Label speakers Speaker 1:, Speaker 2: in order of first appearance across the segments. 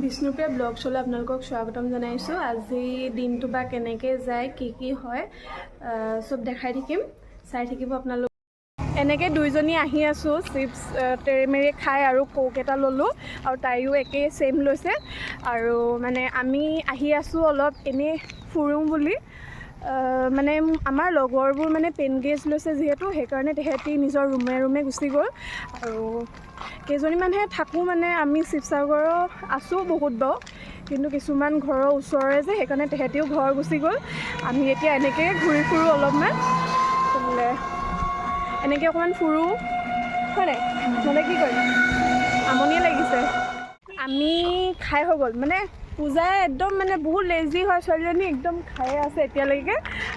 Speaker 1: বিষ্ণুপ্ৰিয়া ব্লগছলৈ আপোনালোকক স্বাগতম জনাইছোঁ। আজি দিনটো বা কেনেকৈ যায়, কি কি হয়, চব দেখাই থাকিম, চাই থাকিব আপোনালোক। এনেকৈ দুইজনী আহি আছোঁ, চিপছ তেৰেমেৰে খাই আৰু কোক এটা ল'লোঁ আৰু তাইও একেই ছেইম লৈছে। আৰু মানে আমি আহি আছোঁ অলপ এনেই ফুৰোঁ বুলি। মানে আমাৰ লগৰবোৰ মানে পেনগেজ লৈছে যিহেতু, সেইকাৰণে তেহেঁতি নিজৰ ৰুমে ৰুমে গুচি গ'ল আৰু কেইজনীমানহে থাকোঁ। মানে আমি শিৱসাগৰৰ আছোঁ বহুত বাৰু, কিন্তু কিছুমান ঘৰৰ ওচৰৰে যে, সেইকাৰণে তেহেঁতিও ঘৰ গুচি গ'ল। আমি এতিয়া এনেকৈয়ে ঘূৰি ফুৰোঁ অলপমান, তেনেহ'লে এনেকৈ অকণমান ফুৰোঁ, হয় নাই? নহ'লে কি কৰিম, আমনিয়ে লাগিছে। আমি খাই হৈ গ'ল। মানে পূজাই একদম মানে বহুত লেজি হয় ছোৱালীজনী, একদম খায়ে আছে এতিয়ালৈকে।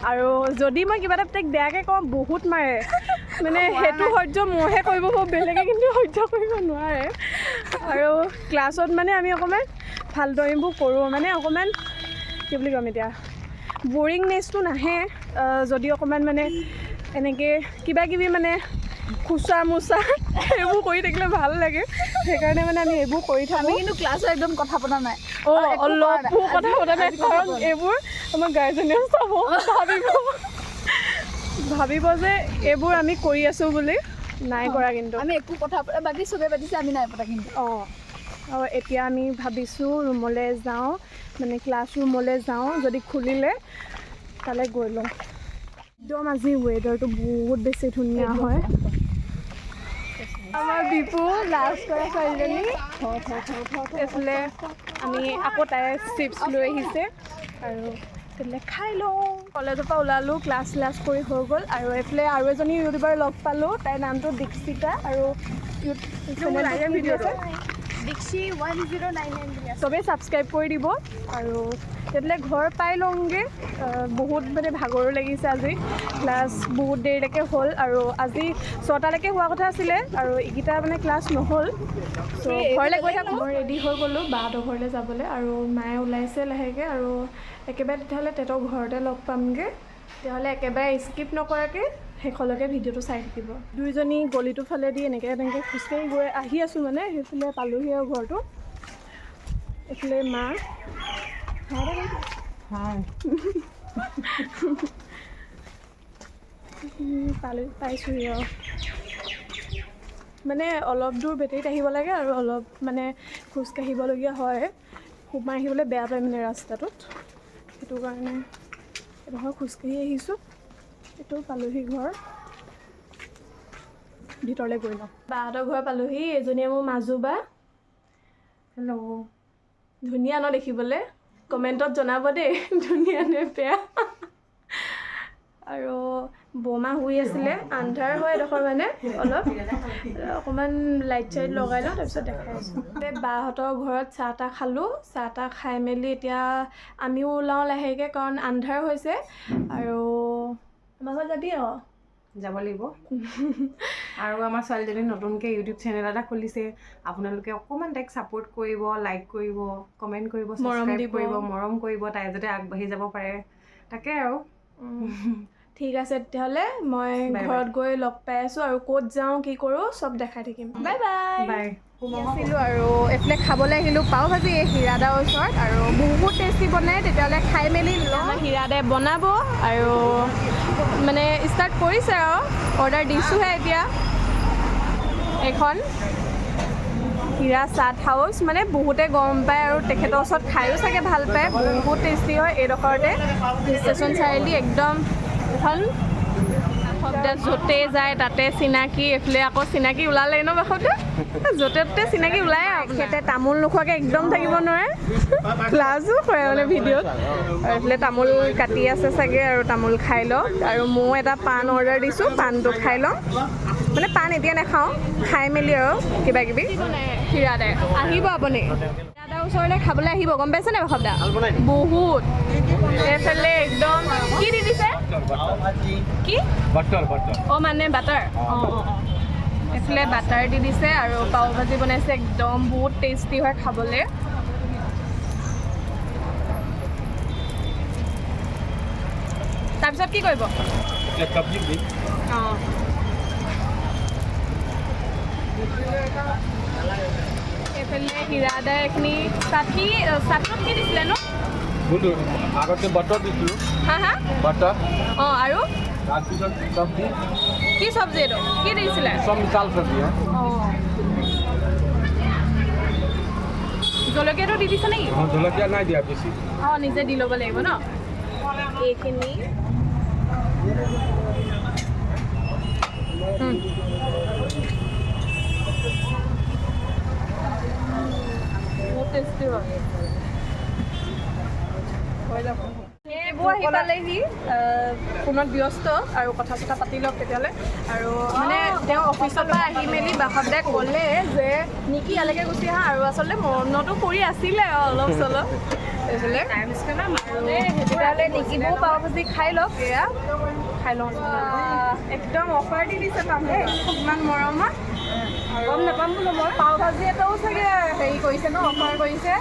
Speaker 1: আৰু যদি মই কিবা এটা তাইক বেয়াকৈ কওঁ, বহুত মাৰে। মানে সেইটো সহ্য মইহে কৰিব পাৰোঁ, বেলেগে কিন্তু সহ্য কৰিব নোৱাৰে। আৰু ক্লাছত মানে আমি অকণমান ফাল্টুৱামিবোৰ কৰোঁ, মানে অকণমান কি বুলি ক'ম এতিয়া, বৰিংনেছটো নাহে যদি অকণমান মানে এনেকৈ কিবা কিবি মানে খোচা মোচা সেইবোৰ কৰি থাকিলে ভাল লাগে। সেইকাৰণে মানে আমি এইবোৰ কৰি
Speaker 2: আমি
Speaker 1: থাকোঁ।
Speaker 2: কিন্তু ক্লাছত একদম কথা পতা নাই।
Speaker 1: অঁ।
Speaker 2: একো কৰা
Speaker 1: অলপো
Speaker 2: নাই।
Speaker 1: কথা পতা নাই।
Speaker 2: আজি কথা
Speaker 1: কাৰণ
Speaker 2: পতা নাই।
Speaker 1: এইবোৰ আমাৰ গাৰ্জেনেও চাব, ভাবিব ভাবিব যে এইবোৰ আমি কৰি আছোঁ বুলি। নাই কৰা কিন্তু।
Speaker 2: আমি একো কথা বাকী চবে পাতিছে, আমি নাই পতা কিন্তু।
Speaker 1: অঁ, আৰু এতিয়া আমি ভাবিছোঁ ৰুমলৈ যাওঁ, মানে ক্লাছ ৰুমলৈ যাওঁ। যদি খুলিলে তালৈ গৈ লওঁ। একদম আজি ৱেডাৰটো বহুত বেছি ধুনীয়া হয়। আমাৰ বিপু লাষ্ট কৰা ছোৱালীজনী। এইফালে আমি আকৌ তাই চিপছ লৈ আহিছে আৰু তেতিয়াহ'লে খাই লওঁ। কলেজৰ পৰা ওলালোঁ, ক্লাছ ক্লাছ কৰি হৈ গ'ল। আৰু এইফালে আৰু এজনী ইউটিউবাৰ লগ পালোঁ, তাইৰ নামটো দীক্ষিতা আৰু চেনেলটো কি আছে?
Speaker 2: দীক্ষি 1099 বুলি আছে।
Speaker 1: চবেই ছাবস্ক্ৰাইব কৰি দিব। আৰু তেতিয়াহ'লে ঘৰ পাই লওঁগৈ। বহুত মানে ভাগৰো লাগিছে। আজি ক্লাছ বহুত দেৰিলৈকে হ'ল আৰু আজি 6টালৈকে হোৱা কথা আছিলে আৰু এইকেইটা মানে ক্লাছ নহ'ল। চ' ঘৰলৈ গৈ থাকোঁ। মই ৰেডি হৈ গ'লোঁ বাহঁতৰ ঘৰলৈ যাবলৈ আৰু মায়ে ওলাইছে লাহেকৈ। আৰু একেবাৰে তেতিয়াহ'লে তেহেঁতৰ ঘৰতে লগ পামগৈ। তেতিয়াহ'লে একেবাৰে স্কিপ নকৰাকৈ শেষলৈকে ভিডিঅ'টো চাই থাকিব। দুইজনী গলিটোৰ ফালেদি এনেকৈ এনেকৈ খোজকাঢ়ি গৈ আহি আছোঁ, মানে সেইফালে পালোহি আৰু ঘৰটো। এইফালে মা।
Speaker 3: হাই।
Speaker 1: পালো, পাইছোহি আৰু। মানে অলপ দূৰ বেটেৰীত আহিব লাগে আৰু অলপ মানে খোজকাঢ়িবলগীয়া হয়। সোমাই আহিবলৈ বেয়া পায় মানে ৰাস্তাটোত, সেইটো কাৰণে এডোখৰ খোজকাঢ়ি আহিছোঁ। এইটো পালোহি ঘৰ, ভিতৰলৈ গৈ লওঁ। বাহঁতৰ ঘৰ পালোহি। এজনীয়ে মোৰ মাজু বা।
Speaker 3: হেল্ল'।
Speaker 1: ধুনীয়া ন দেখিবলৈ? কমেণ্টত জনাব দেই, ধুনীয়া নে বেয়া। আৰু বৰমা শুই আছিলে। আন্ধাৰ হয় এডোখৰ, মানে অলপ অকণমান লাইট চাইট লগাই লওঁ, তাৰপিছত দেখাই আছোঁ। এই বাহঁতৰ ঘৰত চাহ তাহ খালোঁ। চাহ তাহ খাই মেলি এতিয়া আমিও ওলাওঁ লাহেকৈ, কাৰণ আন্ধাৰ হৈছে। আৰু আমাৰ ঘৰত যাবি আৰু?
Speaker 3: যাব লাগিব। আৰু আমাৰ ছোৱালীজনী নতুনকৈ ইউটিউব চেনেল এটা খুলিছে। আপোনালোকে অকণমান তাইক ছাপোৰ্ট কৰিব, লাইক কৰিব, কমেণ্ট কৰিব,
Speaker 1: মৰম
Speaker 3: ছাবস্ক্ৰাইব
Speaker 1: দিব।
Speaker 3: কৰিব, মৰম কৰিব, তাই যাতে আগবাঢ়ি যাব পাৰে, তাকে আৰু।
Speaker 1: ঠিক আছে তেতিয়াহ'লে, মই
Speaker 3: বাই বাই।
Speaker 1: ঘৰত গৈ লগ পাই আছোঁ আৰু ক'ত যাওঁ, কি কৰোঁ, চব দেখাই থাকিম। Bye bye.
Speaker 3: বাই।
Speaker 1: আছিলোঁ আৰু এইফালে খাবলৈ আহিলোঁ পাও ভাজি এই হীৰাদাৰ ওচৰত আৰু বহুত টেষ্টি বনায়। তেতিয়াহ'লে খাই মেলি লওঁ। হীৰাদাই বনাব আৰু মানে ষ্টাৰ্ট কৰিছে আৰু অৰ্ডাৰ দিছোঁহে এতিয়া। এইখন হীৰা চাট হাউচ, মানে বহুতে গম পায় আৰু তেখেতৰ ওচৰত খায়ো চাগে ভাল পায়। বহুত টেষ্টি হয়। এইডোখৰতে ষ্টেচন চাৰিআলি একদম এখন। বাসৱদা য'তে যায় তাতে চিনাকি। এইফালে আকৌ চিনাকি ওলালে ন বাসৱদা? য'তে ত'তে চিনাকি ওলাই আৰু তেখেতে তামোল নোখোৱাকৈ একদম থাকিব নোৱাৰে, লাজো কৰে মানে ভিডিঅ'ত। আৰু এইফালে তামোল কাটি আছে চাগে আৰু তামোল খাই লওক। আৰু ময়ো এটা পাণ অৰ্ডাৰ দিছোঁ, পাণটো খাই ল'ম। মানে পাণ এতিয়া নাখাওঁ, খাই মেলি আৰু কিবা কিবি। হীৰাদাই আহিব, আপুনি হীৰাদাৰ ওচৰলৈ খাবলৈ আহিব, গম পাইছে নাই বাসৱদা? বহুত এইফালে একদম কি দি দিছে কি?
Speaker 4: Butter, butter.
Speaker 1: অঁ, মানে বাটাৰ। অঁ অঁ অঁ এইফালে বাটাৰ দি দিছে আৰু পাও ভাজি বনাইছে। একদম বহুত টেষ্টি হয় খাবলৈ। তাৰপিছত কি কৰিব?
Speaker 4: এতিয়া চব্জি দিম।
Speaker 1: অঁ। এইফালে হীৰাদাই এইখিনি চাটনি, চাটনিত কি দিছিলে ন?
Speaker 4: কোনটো? আগতে বাটাৰ দিছিলোঁ।
Speaker 1: হা হা।
Speaker 4: বাটাৰ।
Speaker 1: অঁ, আৰু?
Speaker 4: তাৰপিছত চব্জি।
Speaker 1: কি চব্জি এইটো? কি দিছিলে?
Speaker 4: চব মিছাল চব্জি হা।
Speaker 1: অঁ, জলকীয়াটো দি দিছে নেকি?
Speaker 4: অঁ, জলকীয়া নাই দিয়া বেছি।
Speaker 1: অঁ, নিজে দি ল'ব লাগিব ন এইখিনি। বহুত টেষ্টি হয়। হৈ যাব। এইবোৰ আহি পালেহি, ফোনত ব্যস্ত আৰু কথা চথা পাতি লওক তেতিয়াহ'লে। আৰু মানে তেওঁ অফিচৰ পৰা আহি মেলি বাসৱদাই ক'লে যে নিকি ইয়ালৈকে গুচি আহা, আৰু আচলতে মনতো পৰি আছিলে আৰু অলপ চলপ এইফালে। তেতিয়াহ'লে নিকিবও পাও ভাজি খাই লওক। এয়া খাই লওঁ। একদম অফাৰ দি দিছে মানুহে ইমান মৰমত। গম নাপাম বোলো মই। পাও ভাজি এটাও চাগে হেৰি কৰিছে ন, অফাৰ কৰিছে।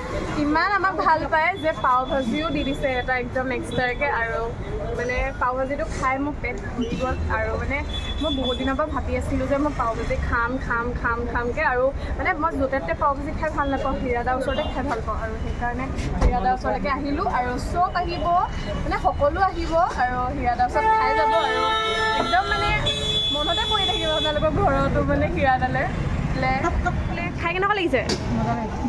Speaker 1: ইমান আমাক ভাল পায় যে পাও ভাজিও দি দিছে এটা একদম এক্সট্ৰাকৈ। আৰু মানে পাও ভাজিটো খাই মোৰ পেট ভৰি গ'ল। আৰু মানে মই বহুত দিনৰ পৰা ভাবি আছিলোঁ যে মই পাও ভাজি খাম খাম খাম খামকৈ, আৰু মানে মই য'তে ত'তে পাও ভাজি খাই ভাল নাপাওঁ, হীৰাদাৰ ওচৰতে খাই ভাল পাওঁ। আৰু সেইকাৰণে হীৰাদাৰ ওচৰলৈকে আহিলোঁ। আৰু চব আহিব, মানে সকলো আহিব আৰু হীৰাদাৰ ওচৰত খাই যাব, আৰু একদম মানে মনতে পৰি থাকিব আপোনালোকৰ ঘৰতো মানে হীৰাদালে। খাই কেনেকুৱা লাগিছে?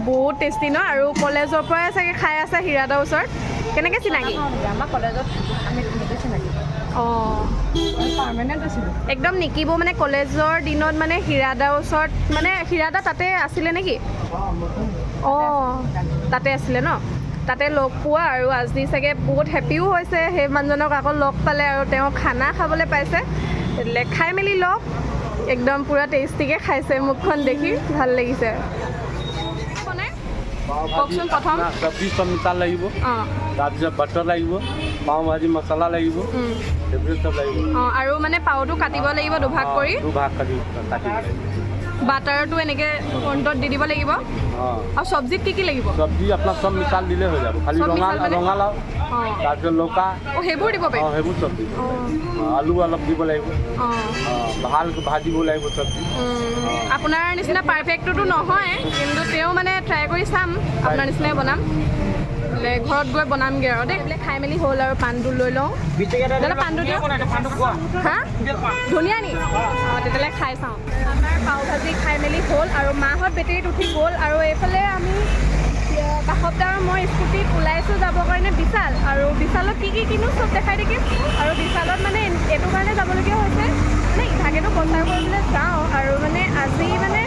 Speaker 1: বহুত টেষ্টি ন? আৰু কলেজৰ পৰাই চাগে খাই আছে হীৰাদাৰ ওচৰত। কেনেকৈ চিনাকি?
Speaker 3: আমাৰ কলেজত আমি তেনেকৈ চিনাকি।
Speaker 1: অঁ,
Speaker 3: পাৰ্মানেণ্ট আছিলোঁ।
Speaker 1: একদম নিকিব মানে কলেজৰ দিনত মানে হীৰাদাৰ ওচৰত, মানে হীৰাদা তাতে আছিলে নেকি? অঁ, তাতে আছিলে ন, তাতে লগ পোৱা। আৰু আজি চাগে বহুত হেপিও হৈছে সেই মানুহজনক আকৌ লগ পালে আৰু তেওঁ খানা খাবলৈ পাইছে। তেতিয়াহ'লে খাই মেলি লওক, একদম পূৰা টেষ্টিকৈ খাইছে, মুখখন দেখি ভাল লাগিছে। বনাই কওকচোন প্ৰথম।
Speaker 4: চব্জি চব মিছাল লাগিব। তাৰপিছত বাটাৰ লাগিব, পাও ভাজি মছলা লাগিব, সেইবোৰ চব লাগিব।
Speaker 1: অঁ, আৰু মানে পাওটো কাটিব লাগিব দুভাগ কৰি।
Speaker 4: দুভাগ কাটি কাটিব লাগিব।
Speaker 1: বাটাৰটো এনেকৈ ফ্ৰণ্টত দি দিব লাগিব। আৰু চব্জিত কি কি লাগিব?
Speaker 4: চব্জি আপোনাৰ চব মিছাল দিলে হৈ যাব, খালি
Speaker 1: চব মিছাল মানে?
Speaker 4: ৰঙালাও, তাৰপিছত লৌকা।
Speaker 1: অঁ, সেইবোৰ দিব পাৰিম।
Speaker 4: অঁ, সেইবোৰ চব দিব। আলু অলপ দিব লাগিব। ভালকৈ ভাজিব লাগিব চব্জি।
Speaker 1: আপোনাৰ নিচিনা পাৰফেক্টটোতো নহয়, কিন্তু তেওঁ মানে ট্ৰাই কৰি চাম, আপোনাৰ নিচিনাই বনাম। বোলে ঘৰত গৈ বনামগৈ আৰু দেই। বোলে খাই মেলি হ'ল আৰু পাণটো লৈ লওঁ। দাদা পাণটো দিয়ক। হা, ধুনীয়া নি? অঁ, তেতিয়াহ'লে খাই চাওঁ। আমাৰ পাও ভাজি খাই মেলি হ'ল আৰু মাহঁত বেটেৰীত উঠি গ'ল। আৰু এইফালে আমি বাসৱদা আৰু মই স্কুটিত ওলাইছোঁ যাবৰ কাৰণে বিশাল। আৰু বিশালত কি কি কিনো চব দেখাই থাকিম। আৰু বিশালত মানে এইটো কাৰণে যাবলগীয়া হৈছে, মানে ইভাগেতো বজাৰ কৰিবলৈ যাওঁ, আৰু মানে আজি মানে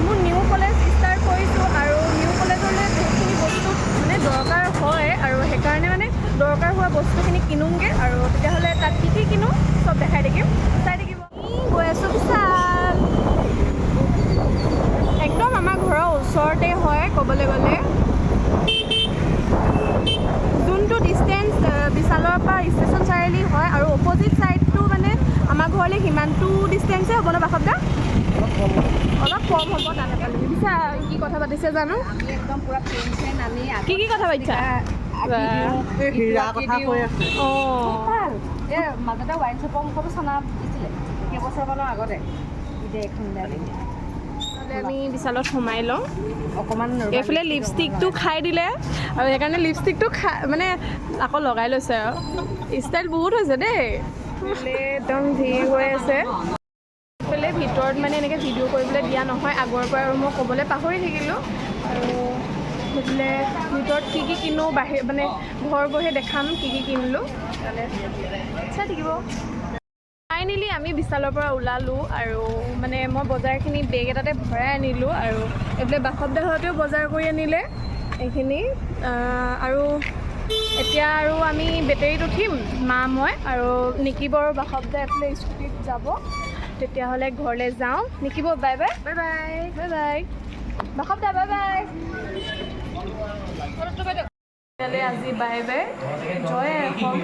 Speaker 1: মোৰ নিউ কলেজ ষ্টাৰ্ট কৰিছোঁ আৰু নিউ কলেজলৈ বহুতখিনি বস্তু মানে দৰকাৰ হয়, আৰু সেইকাৰণে মানে দৰকাৰ হোৱা বস্তুখিনি কিনোগৈ। আৰু তেতিয়াহ'লে তাত কি কি কিনো চব দেখাই থাকিম, চাই থাকিব। গৈ আছোঁ বিশাল, একদম আমাৰ ঘৰৰ ওচৰতে হয় ক'বলৈ গ'লে। যোনটো ডিষ্টেঞ্চ বিশালৰ পৰা ষ্টেচন চাৰিআলি হয় আৰু অপজিট ছাইডটো মানে আমাৰ ঘৰলৈ সিমানটো ডিষ্টেঞ্চে হ'ব ন বাসৱদা? অলপ কম হ'ব। তাত বিশাল কি কথা পাতিছে জানো? কি কি কথা পাতিছা? অঁ,
Speaker 3: মাজতে ৱাইন শ্বপৰ মুখতো চানা দিছিলে কেইবছৰমানৰ আগতে, এতিয়া এখন
Speaker 1: আমি বিশালত সোমাই লওঁ
Speaker 3: অকণমান।
Speaker 1: এইফালে লিপষ্টিকটো খাই দিলে আৰু সেইকাৰণে লিপষ্টিকটো খাই মানে আকৌ লগাই লৈছে, আৰু ষ্টাইল বহুত হৈছে দেই। এইফালে একদম ভিৰ হৈ আছে। এইফালে ভিতৰত মানে এনেকৈ ভিডিঅ' কৰিবলৈ দিয়া নহয় আগৰ পৰা, আৰু মই ক'বলৈ পাহৰি থাকিলোঁ। আৰু সেইফালে ভিতৰত কি কি কিনো বাহিৰ মানে ঘৰ গৈহে দেখাম কি কি কিনিলোঁ, তেতিয়াহ'লে চাই থাকিব। ফাইনেলি আমি বিশালৰ পৰা ওলালোঁ আৰু মানে মই বজাৰখিনি বেগ এটাতে ভৰাই আনিলোঁ। আৰু এইফালে বাসৱদাহঁতেও বজাৰ কৰি আনিলে এইখিনি। আৰু এতিয়া আৰু আমি বেটেৰীত উঠিম, মা মই আৰু নিকিব আৰু বাসৱদা এইফালে স্কুটিত যাব। তেতিয়াহ'লে ঘৰলৈ যাওঁ। নিকিব bye bye. Bye bye. Bye bye বাসৱদা, bye bye. তেতিয়াহ'লে আজি বাই বাই, জয় অসম।